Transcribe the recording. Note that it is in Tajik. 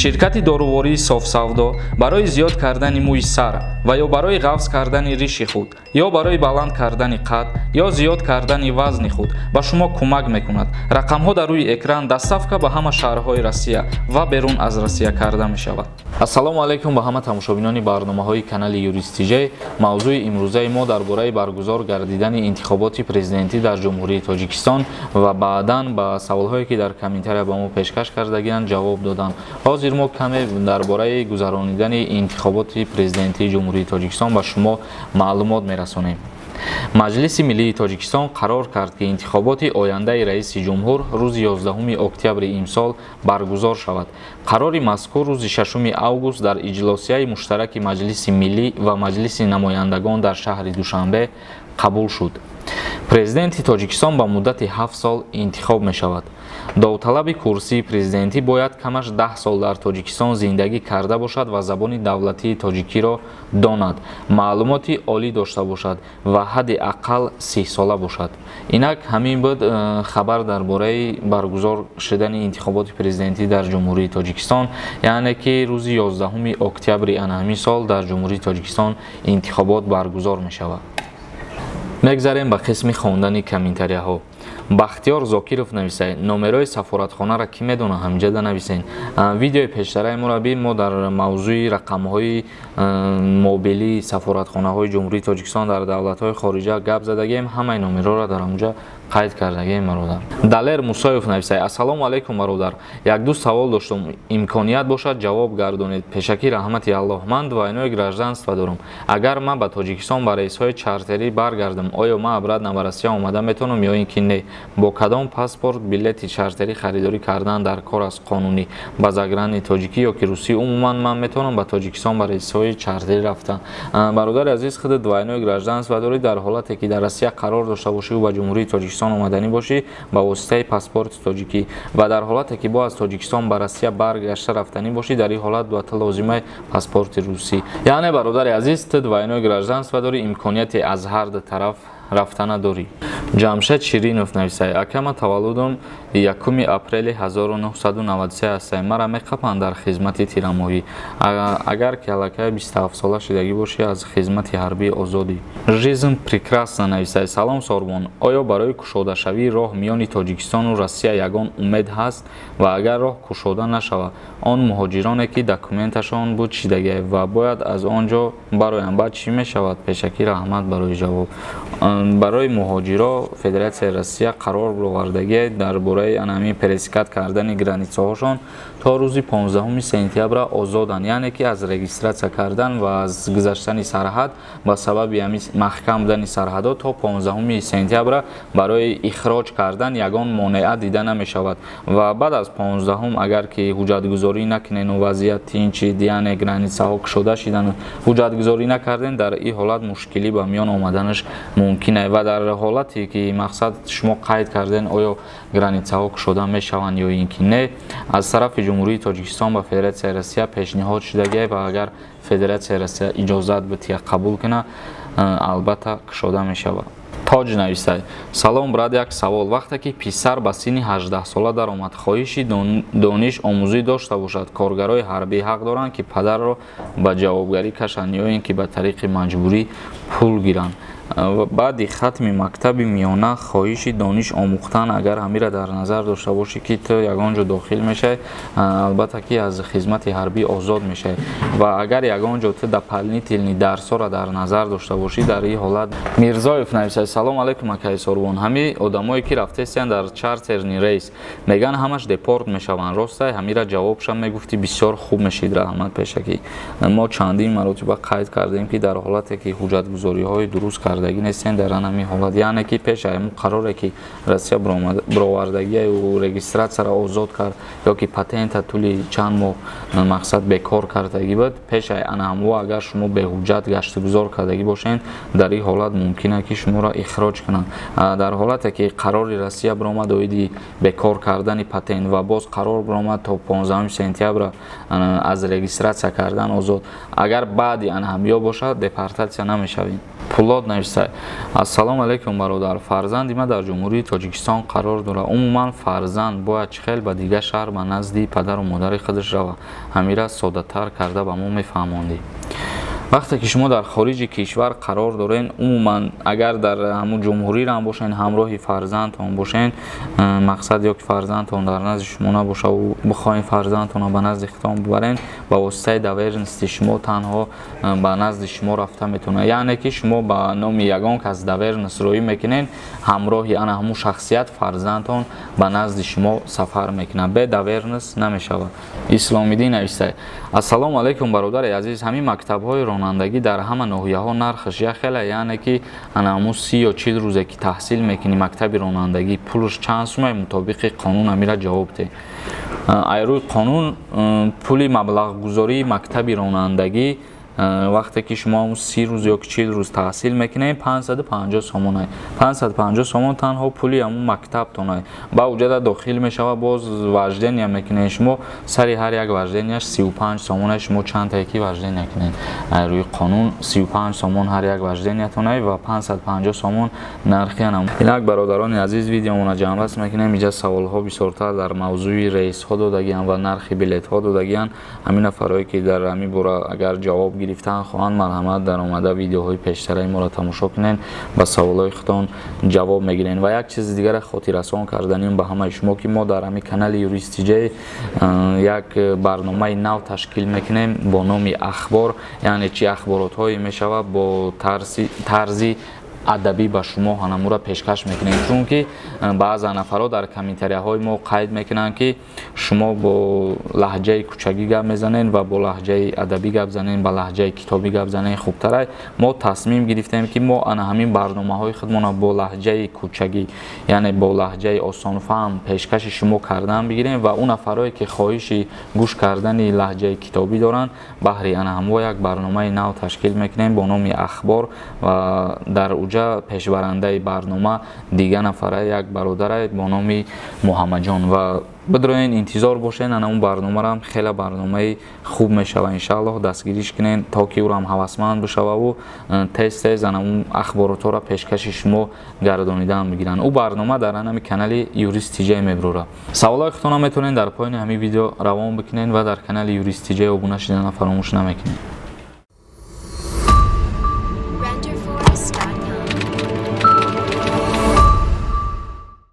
Ширкати дорувории Софсавдо барои зиёд кардани мӯи сар ва ё барои ғафз кардани риши худ, ё барои баланд кардани қад, ё зиёд кардани вазни худ ба шумо кӯмак мекунад. Рақамҳо дар рӯи экран. Доставка ба ҳама шаҳрҳои Россия ва берун аз Россия карда мешавад. Ассалому алайкум ба ҳама тамошобинони барномаҳои канали Юрист ТЖ. Мавзӯи имрӯзаи мо дар бораи баргузор гардидани интихоботи президентӣ дар Ҷумҳурии Тоҷикистон ва баъдан ба саволҳое, ки дар комментария ба мо пешкаш кардагианд, ҷавоб доданд. Ҳозир мо каме дар бораи гузаронидани интихоботи президентии Ҷумҳурии Тоҷикистон ба шумо маълумот мерасонем. Маҷлиси миллии Тоҷикистон қарор кард, ки интихоботи ояндаи раиси ҷумҳур рӯзи 11 октябри имсол баргузор шавад. Қарори мазкур рӯзи 6 август дар иҷлосияи муштараки Маҷлиси миллӣ ва Маҷлиси намояндагон дар шаҳри Душанбе қабул шуд. Президенти Тоҷикистон ба муддати 7 сол интихоб мешавад. Довталаби курсии президентӣ бояд камаш 10 сол дар Тоҷикистон зиндагӣ карда бошад ва забони давлатии тоҷикиро донад, маълумоти олӣ дошта бошад ва ҳадди ақал 30-сола бошад. Инак, ҳамин буд хабар дар бораи баргузор шудани интихоботи президентӣ дар Ҷумҳурии Тоҷикистон, яъне ки рӯзи 11 октябри ана ҳамин сол дар Ҷумҳурии Тоҷикистон интихобот баргузор мешавад. Мегзарем ба қисми хондани комментарияҳо. Бахтиёр Зокиров нависад: «Номерои сафоратхонаро кӣ медона? Ҳамҷада нависен». Видеои пештараи моро бин. Мо дар мавзӯи рақамҳои мобилии сафоратхонаҳои Ҷумҳурии Тоҷикистон дар давлатҳои хориҷа гап задагием. Ҳамаи номерҳоро дар ҳамҷа қайд кардагием, бародар. Далер Мусоев нависад: «Ассалому алайкум, бародар, як-ду савол доштум, имконият бошад, ҷавоб гардонед. Пешакӣ раҳмати Аллоҳ. Ман двойное гражданство дорам. Агар ман ба Тоҷикистон ба рейсҳои чартерӣ баргардам, оё ман обратно ба Россия омада метавонам ё ин ки не? Бо кадом паспорт билети чартерӣ харидорӣ кардан дар кор аст, қонунӣ, ба заграни тоҷикӣ ё ки русӣ? Умуман, ман метавонам ба Тоҷикистон ба рейсҳои чартерӣ рафтан?» Бародари азиз, худат двойное гражданство дорӣ. Дар ҳолате ки дар Россия қарор дошта бошӣ ба Ҷумҳурии Тоҷикистон омаданӣ бошӣ ба воситаи паспорти тоҷикӣ ва дар ҳолате ки бо аз Тоҷикистон ба Россия баргашта рафтанӣ бошӣ, дар ин ҳолат ба ту лозимаи паспорти русӣ. Яъне, бародари азиз, ту двойное гражданство дорӣ, имконияте аз ҳар ду тараф рафтана дорӣ. Ҷамшед Ширинов нависад: «Ака, ман таваллудам 1 апрели 1993 ҳастам. Мара меқапанд дар хизмати тирамоҳӣ?» Агар ки аллакай 27-сола шудагӣ бошӣ, аз хизмати ҳарбӣ озодӣ. Жизнь прекрасна нависад: «Салом, Сорбон. Оё барои кушодашавии роҳ миёни Тоҷикистону Россия ягон умед ҳаст? Ва агар роҳ кушода нашавад, он муҳоҷироне, ки документашон буд шидагиа ва бояд аз он ҷо бароянд, баъд чӣ мешавад? Пешакӣ раҳмат барои ҷавоб». Барои муҳоҷиро Федератсияи Россия қарор баровардагие дар бораи анамин пересекать кардани границаҳошон. То рӯзи 15 сентябра озоданд, яъне ки аз регистрация кардан ва аз гузаштани сарҳад. Ба сабаби ҳамин маҳкам будани сарҳадҳо то 15 сентябра барои ихроҷ кардан ягон монеа дида намешавад. Ва баъд аз 15-ум, агар ки ҳуҷҷатгузорӣ накунену вазъият тинчид, яъне границаҳо кушода шидану ҳуҷҷатгузорӣ накарден, дар ин ҳолат мушкилӣ ба миён омаданаш мумкин аст. Ва дар ҳолате ки мақсад шумо қайд карден, оё границаҳо кушода мешаванд ё ин ки не, аз тарафи Ҷумҳурии Тоҷикистон ба Федератсияи Россия пешниҳод шудагиа ва агар Федератсияи Россия иҷозат бития, қабул кунад, албатта, кушода мешавад. Тоҷ нависад: «Салом, брат, як савол. Вақте ки писар ба синни 18-сола даромад, хоҳиши дониш омӯзӣ дошта бошад, коргарои ҳарбӣ ҳақ доранд, ки падарро ба ҷавобгарӣ кашанд ё ин ки ба тариқи маҷбурӣ пул гиранд? Баъди хатми мактаби миёна хоҳиши дониш омӯхтан, агар ҳамира дар назар дошта бошӣ, ки ту ягон ҷо дохил мешавӣ, албатта, ки аз хизмати ҳарбӣ озод мешавӣ. Ва агар ягон ҷо ту дополнительный дарсҳоро дар назар дошта бошӣ, дар ин ҳолат». Мирзоев нависад: «Салом алайкум, акаи Сорбон. Ҳами одамое, ки рафтесиянд дар чартерный рейс, меган, ҳамаш депорт мешаванд. Ростай? Ҳамира ҷавобшам мегуфтӣ, бисёр хуб мешид. Раҳмат пешакӣ». Мо чандин маротиба қайд кардем, ки дар ҳолате ки ҳуҷҷатгузориҳои дуруст кардагӣ нестем, дар ҳамин ҳолат, яъне ки пеш аз ҳамун қароре, ки Россия бировардагию регистрацияро озод кард ё ки патента тӯли чанд моҳ мақсад бекор кардагӣ буд, пеш аз ана ҳамво агар шумо беҳуҷҷат гаштугузор кардагӣ бошед, дар ин ҳолат мумкин аст, ки шуморо ихроҷ кунанд. Дар ҳолате ки қарори Россия биромад оиди бекор кардани патент ва боз қарор биромад, то 15 сентябра аз регистрация кардан озод, агар баъди ана ҳамё бошад, депортатсия намешавед. Пулод нависта: «Ассалому алайкум, бародар. Фарзанди ман дар Ҷумҳурии Тоҷикистон қарор дорад. Умуман, фарзанд бояд чӣ хел ба дигар шаҳр, ба назди падару модари худаш рава? Ҳамира соддатар карда ба мо мефаҳмондӣ». Вақте ки шумо дар хориҷи кишвар қарор дорен, умуман, агар дар ҳамун ҷумҳуриро ҳам бошен, ҳамроҳи фарзандтон бошен, мақсад, ё ки фарзандтон дар назди шумо набошаву бихоҳем фарзандтонро ба назди худтон бибарен, ба воситаи доверенности шумо танҳо ба назди шумо рафта метавонад. Яъне ки шумо ба номи ягон кас доверенность роӣ мекунед, ҳамроҳи ана ҳамун шахсият фарзандтон ба назди шумо сафар мекунад. Бе доверенность намешавад. Исломиддин нависта: «Ассалому алайкум, бародари азиз. Ҳамин мактабҳои ронандагӣ дар ҳама ноҳияҳо нархаш як хела? Яъне ки ана ҳамун 30 ё 40 рӯзе ки таҳсил мекунӣ мактаби ронандагӣ, пулаш чанд сумай? Мутобиқи қонун амира ҷавоб деҳ». Ай рӯи қонун, пули маблағгузории мактаби ронандагӣ, вақте ки шумо ҳамун 30 рӯз ё 40 рӯз таҳсил мекунед, 550 сомонай. 550 сомон танҳо пули ҳамун мактабтонай. Ба уҷада дохил мешавад боз вождения мекунед шумо, сари ҳар як вожденияш 35 сомонай. Шумо чандтае ки вождения кунед, ай рӯи қонун 35 сомон ҳар як вождениятонай ва 550 сомон нархи анам. Инак, бародарони азиз, видеомона ҷамъбаст мекунем. Иҷа саволҳо бисёртар дар мавзӯи рейсҳо додагианд ва нархи билетҳо додагианд. Ҳамин нафарое ки дар ҳамин бора агар ҷавоб гирифтан хоҳанд, марҳамат, даромада видеоҳои пештараи моро тамошо кунед, ба саволҳои худтон ҷавоб мегиред. Ва як чизи дигаре хотиррасон карданем ба ҳамаи шумо, ки мо дар ҳамин канали Юрист Тиҷай як барномаи нав ташкил мекунем бо номи «Ахбор». Яъне чӣ ахборотҳое мешавад, бо тарзи адабӣ ба шумо ҳанамура пешкаш мекунем, чунки баъза нафарҳо дар комментарияҳои мо қайд мекунанд, ки шумо бо лаҳҷаи кӯчагӣ гап мезанед ва бо лаҳҷаи адабӣ гап занед, ба лаҳҷаи китобӣ гап занед хубтарай. Мо тасмим гирифтем, ки мо ана ҳамин барномаҳои худмонро бо лаҳҷаи кӯчагӣ, яъне бо лаҳҷаи осонфаҳм пешкаши шумо кардан бигирем ва он нафарое ки хоҳиши гӯш кардани лаҳҷаи китобӣ доранд, баҳри ана ҳамо як барномаи нав ташкил мекунем бо номи «Ахбор». Ва дар уҷа пешбарандаи барнома дига нафара, як бародаре бо номи Муҳаммаджон. Ва бидроен, интизор бошен, ана он барномарам хеле барномаи хуб мешава, иншааллоҳ. Дастгириш кунен, то ки ӯрам ҳавасманд бишававу тез тез ана он ахборотҳоро пешкаши шумо гардонидан бигиранд. Ӯ барнома дар анами канали Юрист Тиҷай мебурора. Саволҳои худтонро метавонед дар поёни ҳамин видео равон бикунед ва дар канали Юрист Тиҷай обуна шудана фаромӯш намекунед.